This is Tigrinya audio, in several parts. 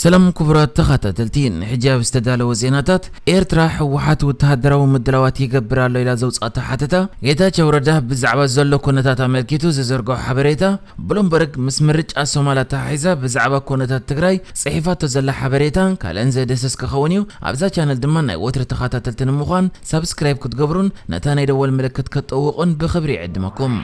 ሰላም ክቡራት ተኸታተልቲ፣ ንሕጂ ኣብ ዝተዳለወ ዜናታት፣ ኤርትራ፣ ህወሓት ወተሃደራዊ ምድላዋት ይገብር ኣሎ ኢላ ዘውጻእቶ ሓተታ፣ ጌታቸው ረዳ ብዛዕባ ዘሎ ኩነታት ኣመልኪቱ ዝዘርግሖ ሓበሬታ፣ ብሉምበርግ ምስ ምርጫ ሶማል ኣተሓሒዛ ብዛዕባ ኩነታት ትግራይ ጽሒፋቶ ዘላ ሓበሬታን ካልእን ዘድህስስ ክኸውን እዩ። ኣብዛ ቻነል ድማ ናይ ወትሪ ተኸታተልቲ ንምዃን ሳብስክራይብ ክትገብሩን ነታ ናይ ደወል ምልክት ክትጠውቑን ብኽብሪ ይዕድመኩም።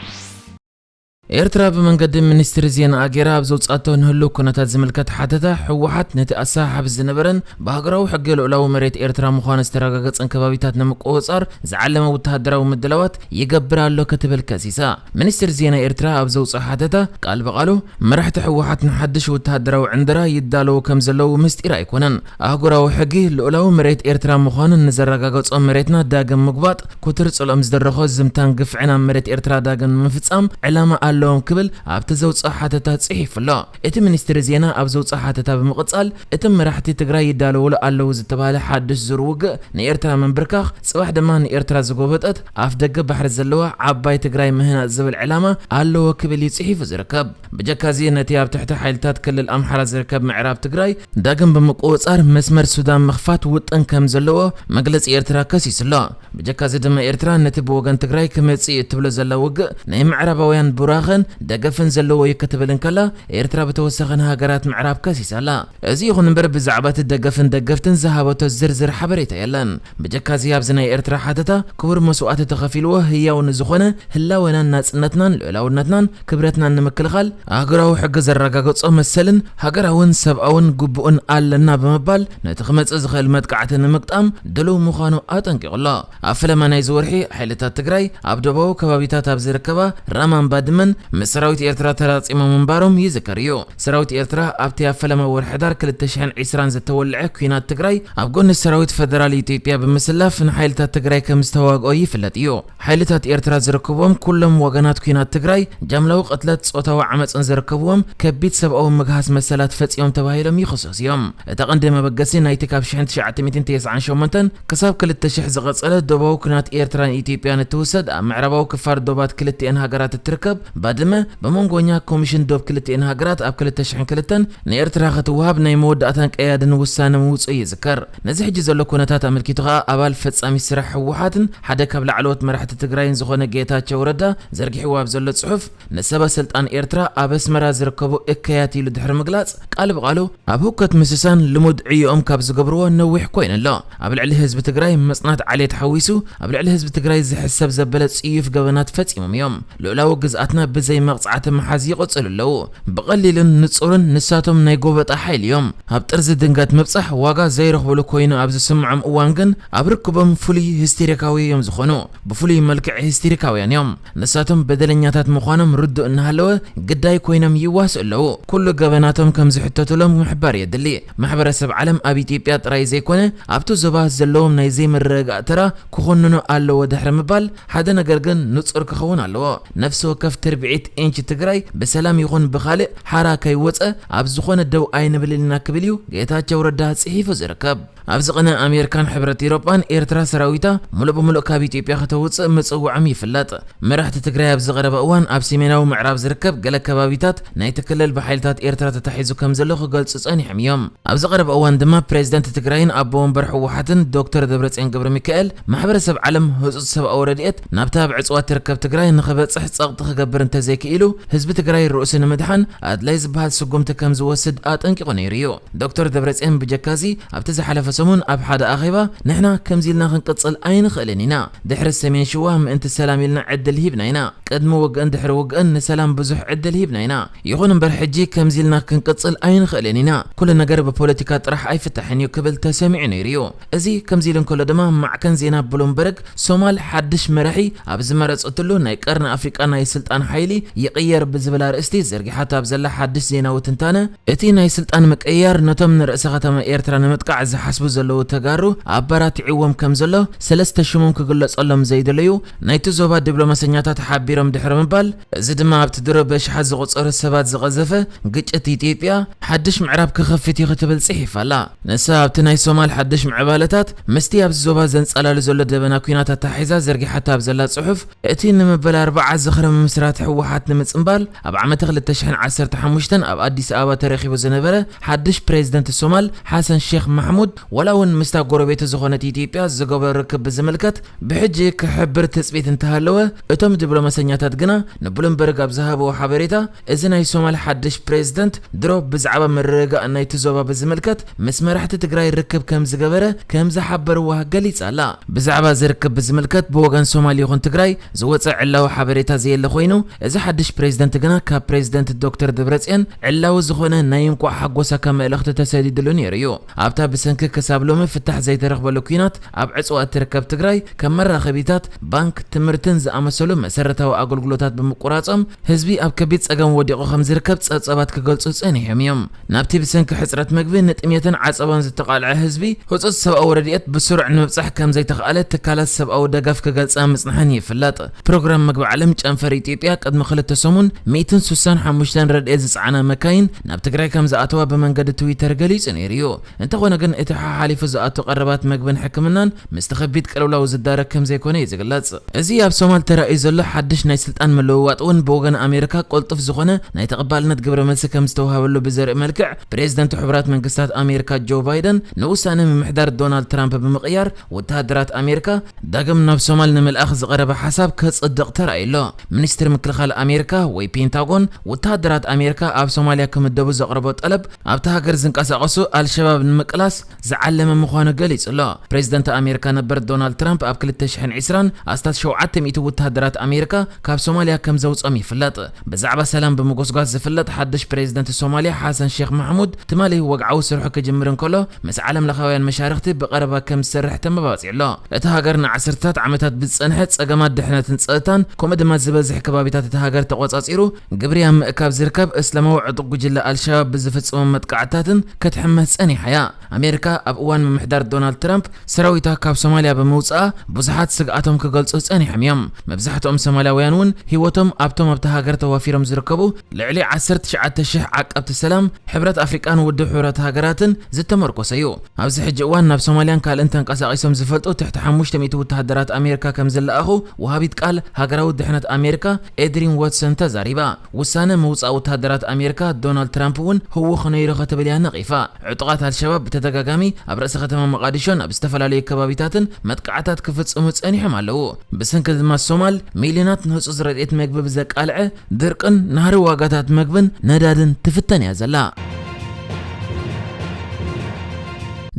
ኤርትራ ብመንገዲ ሚኒስትሪ ዜና ኣጌራ ኣብ ዘውጻእቶ ንህሉው ኩነታት ዝምልከት ሓተታ፣ ህወሓት ነቲ ኣሰሓሕብ ዝነበረን ብሃገራዊ ሕጊ ልኡላዊ መሬት ኤርትራ ምዃኑ ዝተረጋገጸን ከባቢታት ንምቁጽጻር ዝዓለመ ወተሃደራዊ ምድላዋት ይገብር ኣሎ ክትብል ከሲሳ። ሚኒስትሪ ዜና ኤርትራ ኣብ ዘውጽኦ ሓተታ፣ ቃል ብቓሉ፣ መራሕቲ ህወሓት ንሓድሽ ወተሃደራዊ ዕንደራ ይዳለዉ ከም ዘለዉ ምስጢር ኣይኮነን። ኣህጉራዊ ሕጊ ልኡላዊ መሬት ኤርትራ ምዃኑ ንዘረጋገጾ መሬትና ዳግም ምግባጥ፣ ኩትር ጽልኦም ዝደረኾ ዝምታን ግፍዕን ኣብ መሬት ኤርትራ ዳግም ንምፍጻም ዕላማ ኣለዎም ክብል ኣብቲ ዘውጽኦ ሓተታ ጽሒፉ ኣሎ። እቲ ሚኒስትሪ ዜና ኣብ ዘውጽኦ ሓተታ ብምቕጻል፣ እቲ መራሕቲ ትግራይ ይዳለውሉ ኣለዉ ዝተባህለ ሓድሽ ዙር ውግእ ንኤርትራ ምንብርካኽ፣ ጽባሕ ድማ ንኤርትራ ዝጎበጠት ኣፍ ደገ ባሕሪ ዘለዋ ዓባይ ትግራይ ምህናጽ ዝብል ዕላማ ኣለዎ ክብል እዩ ጽሒፉ ዝርከብ። ብጀካዚ ነቲ ኣብ ትሕቲ ሓይልታት ክልል ኣምሓራ ዝርከብ ምዕራብ ትግራይ ዳግም ብምቁጽጻር መስመር ሱዳን ምኽፋት ውጥን ከም ዘለዎ መግለጺ ኤርትራ ከሲሱ ኣሎ። ብጀካዚ ድማ ኤርትራ ነቲ ብወገን ትግራይ ክመጽእ እዩ እትብሎ ዘላ ውግእ ናይ ምዕራባውያን ቡራኸን ደገፍን ዘለዎ እዩ ክትብል እንከላ፣ ኤርትራ ብተወሳኺ ንሃገራት ምዕራብ ከሲሳ ኣላ። እዚ ይኹን እምበር ብዛዕባ እቲ ደገፍን ደገፍትን ዝሃበቶ ዝርዝር ሓበሬታ የለን። ብጀካዚ ኣብዚ ናይ ኤርትራ ሓተታ ክቡር መስዋእቲ ተኸፊልዎ ህያው ንዝኾነ ህላወናን ናጽነትናን ልኡላውነትናን ክብረትናን ንምክልኻል ኣህጉራዊ ሕጊ ዘረጋገጾ መሰልን ሃገራውን ሰብኣውን ግቡእን ኣለና ብምባል ነቲ ክመጽእ ዝኽእል መጥቃዕቲ ንምግጣም ድሉው ምዃኑ ኣጠንቂቑ ኣሎ። ኣብ ፈለማ ናይዚ ወርሒ ሓይልታት ትግራይ ኣብ ደቡባዊ ከባቢታት ኣብ ዝርከባ ራማን ባድመን ምስ ሰራዊት ኤርትራ ተራጺሞም ምንባሮም ይዝከር እዩ። ሰራዊት ኤርትራ ኣብቲ ኣብ ፈለማ ወርሒ ሕዳር ክልተ ሽሕን ዕስራን ዝተወልዐ ኲናት ትግራይ ኣብ ጎኒ ሰራዊት ፈደራል ኢትዮጵያ ብምስላፍ ንሓይልታት ትግራይ ከም ዝተዋግኦ ይፍለጥ እዩ። ሓይልታት ኤርትራ ዝርከብዎም ኩሎም ወገናት ኲናት ትግራይ ጃምላዊ ቅትለት፣ ጾታዊ ዓመጽን ዝርከብዎም ከቢድ ሰብኣዊ ምግሃስ መሰላት ፈጺሞም ተባሂሎም ይኽሰሱ እዮም። እቲ ቀንዲ መበገሲ ናይቲ ካብ ሽሕን ትሽዓተ ሚእትን ተስዓን ሸሞንተን ክሳብ ክልተ ሽሕ ዝቐጸለ ዶባዊ ኲናት ኤርትራን ኢትዮጵያን እትውሰድ ኣብ ምዕራባዊ ክፋል ዶባት ክልቲኤን ሃገራት እትርከብ ባድመ ብመንጎኛ ኮሚሽን ዶብ ክልቲኤን ሃገራት ኣብ ክልተ ሽሕን ክልተን ንኤርትራ ክትወሃብ ናይ መወዳእታን ቀያድን ውሳነ ምውጽኡ ይዝከር። ነዚ ሕጂ ዘሎ ኩነታት ኣመልኪቱ ከኣ ኣባል ፈጻሚ ስራሕ ህወሓትን ሓደ ካብ ላዕለዎት መራሕቲ ትግራይን ዝኾነ ጌታቸው ረዳ ዘርጊሕዎ ኣብ ዘሎ ጽሑፍ፣ ንሰበ ስልጣን ኤርትራ ኣብ ኣስመራ ዝርከቡ እከያት ኢሉ ድሕሪ ምግላጽ፣ ቃል ብቓሉ፣ ኣብ ህውከት ምስሳን ልሙድ ዕዮኦም ካብ ዝገብርዎ ነዊሕ ኮይኑ ኣሎ። ኣብ ልዕሊ ህዝቢ ትግራይ መጽናት ዓሌት ሓዊሱ፣ ኣብ ልዕሊ ህዝቢ ትግራይ ዝሕሰብ ዘበለ ጽዩፍ ገበናት ፈጺሞም እዮም። ልኡላዊ ግዝኣትና ብዘይ መቕጻዕቲ ምሓዝ ይቕጽሉ ኣለዉ። ብቐሊልን ንጹርን ንሳቶም ናይ ጎበጣ ሓይሊ እዮም። ኣብ ጥርዚ ድንገት ምብጻሕ ዋጋ ዘይረኽብሉ ኮይኑ ኣብ ዝስምዖም እዋን ግን ኣብ ርክቦም ፍሉይ ሂስቴሪካዊ እዮም ዝኾኑ። ብፍሉይ መልክዕ ሂስቴሪካውያን እዮም። ንሳቶም በደለኛታት ምዃኖም ርዱእ እናሃለወ ግዳይ ኮይኖም ይዋስኡ ኣለዉ። ኩሉ ገበናቶም ከም ዝሕተቱሎም ምሕባር የድሊ። ማሕበረሰብ ዓለም ኣብ ኢትዮጵያ ጥራይ ዘይኮነ ኣብቲ ዞባ ዘለዎም ናይ ዘይምርግጋእ ተራ ክኾንኖ ኣለዎ ድሕሪ ምባል፣ ሓደ ነገር ግን ንጹር ክኸውን ኣለዎ። ነፍሲ ወከፍ ትርብዒት ኢንች ትግራይ ብሰላም ይኹን ብኻልእ ሓራ ከይወጸ ኣብ ዝኾነ ደው ኣይንብልን ኢና ክብል እዩ ጌታቸው ረዳ ጽሒፉ ዝርከብ። ኣብዚ ቅነ ኣሜሪካን ሕብረት ኤውሮጳን ኤርትራ ሰራዊታ ሙሉእ ብሙሉእ ካብ ኢትዮጵያ ከተውጽእ ምጽውዖም ይፍለጥ። መራሕቲ ትግራይ ኣብዚ ቀረባ እዋን ኣብ ሰሜናዊ ምዕራብ ዝርከብ ገለ ከባቢታት ናይቲ ክልል ብሓይልታት ኤርትራ ተታሒዙ ከም ዘሎ ክገልጹ ጸኒሖም እዮም። ኣብዚ ቀረባ እዋን ድማ ፕሬዝደንት ትግራይን ኣቦ ወንበር ህወሓትን ዶክተር ደብረጽዮን ገብረ ሚካኤል ማሕበረሰብ ዓለም ህጹጽ ሰብኣዊ ረድኤት ናብታ ኣብ ዕጽዋ ትርከብ ትግራይ ንኽበጽሕ ጸቕጢ ክገብር እንተዘይክኢሉ ህዝቢ ትግራይ ርእሱ ንምድሓን ኣድላይ ዝበሃል ስጉምቲ ከም ዝወስድ ኣጠንቂቑ ነይሩ እዩ። ዶክተር ደብረጽዮን ብጀካዚ ኣብቲ ዝሓለፈ ሰሙን ኣብ ሓደ ኣኼባ ንሕና ከምዚ ኢልና ክንቅጽል ኣይንኽእልን ኢና። ድሕሪ ሰሜን ሽዋ ምእንቲ ሰላም ኢልና ዕድል ሂብና ኢና። ቅድሚ ውግእን ድሕሪ ውግእን ንሰላም ብዙሕ ዕድል ሂብና ኢና። ይኹን እምበር ሕጂ ከምዚ ኢልና ክንቅጽል ኣይንኽእልን ኢና። ኩሉ ነገር ብፖለቲካ ጥራሕ ኣይፍታሕን እዩ ክብል ተሰሚዑ ነይሩ እዩ። እዚ ከምዚ ኢሉ እንከሎ ድማ ማዕከን ዜና ብሉምበርግ ሶማል ሓድሽ መራሒ ኣብ ዝመረጸትሉ ናይ ቀርኒ ኣፍሪቃ ናይ ስልጣን ሓይሊ ይቕየር ብዝብል ኣርእስቲ ዘርጊሓቶ ኣብ ዘላ ሓድሽ ዜናዊ ትንታነ፣ እቲ ናይ ስልጣን ምቅይያር ነቶም ንርእሰ ከተማ ኤርትራ ንምጥቃዕ ዝሓስቡ ዘለዉ ተጋሩ ኣበራቲዕዎም ከም ዘሎ ሰለስተ ሽሞም ክግለጸሎም ዘይደለዩ ናይቲ ዞባ ዲፕሎማሰኛታት ሓቢሮም ድሕሪ ምባል፣ እዚ ድማ ኣብቲ ድሮ በሽሓት ዝቑጸሩ ሰባት ዝቐዘፈ ግጭት ኢትዮጵያ ሓድሽ ምዕራፍ ክኸፍት እዩ ክትብል ጽሒፋ ኣላ። ንሳ ኣብቲ ናይ ሶማል ሓድሽ ምዕባለታት ምስቲ ኣብዚ ዞባ ዘንጸላሉ ዘሎ ደበና ኲናት ኣተሓሒዛ ዘርጊሓታ ኣብ ዘላ ጽሑፍ፣ እቲ ንመበል ኣርብዓ ዝኽሪ ምምስራት ህወሓት ንምጽንባል ኣብ ዓመተ ክልተ ሽሕን ዓሰርተ ሓሙሽተን ኣብ ኣዲስ ኣበባ ተረኺቡ ዝነበረ ሓድሽ ፕሬዝደንት ሶማል ሓሰን ሼክ ማሕሙድ፣ ዋላ እውን ምስታ ጎረቤቱ ዝኾነት ኢትዮጵያ ዝገበሮ ርክብ ብዝምልከት ብሕጂ ክሕብር ትጽቢት እንተሃለወ፣ እቶም ዲፕሎማሰኛታት ግና ንብሉምበርግ ኣብ ዝሃብዎ ሓበሬታ፣ እዚ ናይ ሶማል ሓድሽ ፕሬዝደንት ድሮ ብዛዕባ ምርግጋእ ናይቲ ዞባ ብዝምልከት ምስ መራሕቲ ትግራይ ርክብ ከም ዝገበረ ከም ዝሓበርዋ ገሊጻ ኣላ። ብዛዕባ እዚ ርክብ ብዝምልከት ብወገን ሶማል ይኹን ትግራይ ዝወጸ ዕላዊ ሓበሬታ ዘየለ ኮይኑ፣ እዚ ሓድሽ ፕሬዝደንት ግና ካብ ፕሬዝደንት ዶክተር ደብረጽዮን ዕላዊ ዝኾነ ናይ እንቋዕ ሓጎሰካ መልእኽቲ ተሰዲድሉ ነይሩ እዩ። ኣብታ ብሰንኪ ክሳብ ሎሚ ፍታሕ ዘይተረኽበሉ ኲናት ኣብ ዕጽዋ እትርከብ ትግራይ፣ ከም መራኸቢታት፣ ባንክ፣ ትምህርትን ዝኣመሰሉ መሰረታዊ ኣገልግሎታት ብምቁራጾም ህዝቢ ኣብ ከቢድ ጸገም ወዲቑ ከም ዝርከብ ጸብጻባት ክገልጹ ጸኒሖም እዮም። ናብቲ ብሰንኪ ሕጽረት መግቢ፣ ንጥሜትን ዓጸቦን ዝተቓልዐ ህዝቢ ህጹጽ ሰብኣዊ ረድኤት ብስሩዕ ንምብጻሕ ከም ዘይተኽኣለ ትካላት ሰብኣዊ ደገፍ ክገልጻ ምጽንሐን ይፍለጥ። ፕሮግራም መግቢ ዓለም ጨንፈር ኢትዮጵያ ቅድሚ ክልተ ሰሙን ሚእትን ስሳን ሓሙሽተን ረድኤት ዝጸዓና መካይን ናብ ትግራይ ከም ዝኣተዋ ብመንገዲ ትዊተር ገሊጹ ነይሩ እዩ። እንተኾነ ግን እቲ ሓሓሊፉ ዝኣቱ ቀረባት መግብን ሕክምናን ምስቲ ከቢድ ቅልውላው ዝዳረግ ከም ዘይኮነ እዩ ዝግለጽ። እዚ ኣብ ሶማል ተራእዩ ዘሎ ሓድሽ ናይ ስልጣን ምልውዋጥ እውን ብወገን ኣሜሪካ ቅልጡፍ ዝኾነ ናይ ተቐባልነት ግብረ መልሲ ከም ዝተዋሃበሉ ብዘርኢ መልክዕ፣ ፕሬዝደንት ሕቡራት መንግስታት ኣሜሪካ ጆ ባይደን ንውሳነ ምምሕዳር ዶናልድ ትራምፕ ብምቕያር፣ ወተሃደራት ኣሜሪካ ዳግም ናብ ሶማል ንምልኣኽ ዝቐረበ ሓሳብ ከጽድቕ ተራእዩ ኣሎ። ሚኒስትሪ ምክልኻል ኣሜሪካ ወይ ፔንታጎን፣ ወተሃደራት ኣሜሪካ ኣብ ሶማልያ ክምደቡ ዘቕረቦ ጠለብ፣ ኣብታ ሃገር ዝንቀሳቐሱ ኣልሸባብ ንምቅላስ ዝዓለመ ምዃኑ ገሊጹ ኣሎ። ፕሬዝደንት ኣሜሪካ ነበር ዶናልድ ትራምፕ ኣብ ክልተ ሽሕን ዕስራን ኣስታት ሸውዓተ ሚእቲ ወተሃደራት ኣሜሪካ ካብ ሶማልያ ከም ዘውጾም ይፍለጥ። ብዛዕባ ሰላም ብምጉስጓስ ዝፍለጥ ሓድሽ ፕሬዝደንት ሶማልያ ሓሰን ሼክ ማሕሙድ፣ ትማሊ ወግዓዊ ስርሑ ክጅምር እንከሎ፣ ምስ ዓለም ለኻውያን መሻርኽቲ ብቐረባ ከም ዝሰርሕ ተመባጺዑ ኣሎ። እታ ሃገር ንዓሰርተታት ዓመታት ብዝጸንሐ ጸገማት ድሕነትን ጸጥታን፣ ከምኡ ድማ ዝበዝሕ ከባቢታት እታ ሃገር ተቖጻጺሩ፣ ግብሪ ኣብ ምእካብ ዝርከብ እስላማዊ ዕጡቕ ጉጅለ ኣልሸባብ ብዝፍጽሞም መጥቃዕትታትን ክትሕመስ ጸኒሓ እያ። ኣሜሪካ ኣብ እዋን ምምሕዳር ዶናልድ ትራምፕ ሰራዊታ ካብ ሶማልያ ብምውጽኣ ብዙሓት ስግኣቶም ክገልጹ ጸኒሖም እዮም። መብዛሕትኦም ሶማልያውያን እውን ህይወቶም ኣብቶም ኣብታ ሃገር ተዋፊሮም ዝርከቡ ልዕሊ ዓሰርተ ትሽዓተ ሽሕ ዓቀብቲ ሰላም ሕብረት ኣፍሪቃን ውድብ ሕቡራት ሃገራትን ዝተመርኮሰ እዩ። ኣብዚ ሕጂ እዋን ናብ ሶማልያን ካልእን ተንቀሳቒሶም ዝፈልጡ ትሕቲ ሓሙሽተ ሚእቲ ወተሃደራት ኣሜሪካ ከም ዝለኣኹ ወሃቢት ቃል ሃገራዊ ድሕነት ኣሜሪካ ኤድሪን ዋትሰን ተዛሪባ። ውሳነ ምውጻእ ወተሃደራት ኣሜሪካ ዶናልድ ትራምፕ እውን ህውኽ ነይሩ ክትብል እያ ነቒፋ። ዕጡቓት ኣልሸባብ ብተደጋጋሚ ኣብ ርእሰ ከተማ መቓዲሾን ኣብ ዝተፈላለዩ ከባቢታትን መጥቃዕታት ክፍጽሙ ጸኒሖም ኣለዉ። ብሰንኪ ድማ ሶማል ሚልዮናት ንህጹጽ ረድኤት መግቢ ብዘቃልዐ ድርቅን ናህሪ ዋጋታት መግብን ነዳድን ትፍተን እያ ዘላ።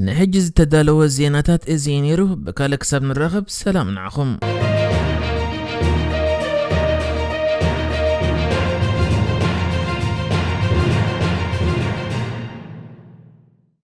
ንሕጂ ዝተዳለወ ዜናታት እዚ እዩ ነይሩ። ብካልእ ክሳብ ንራኸብ ሰላም ንዓኹም።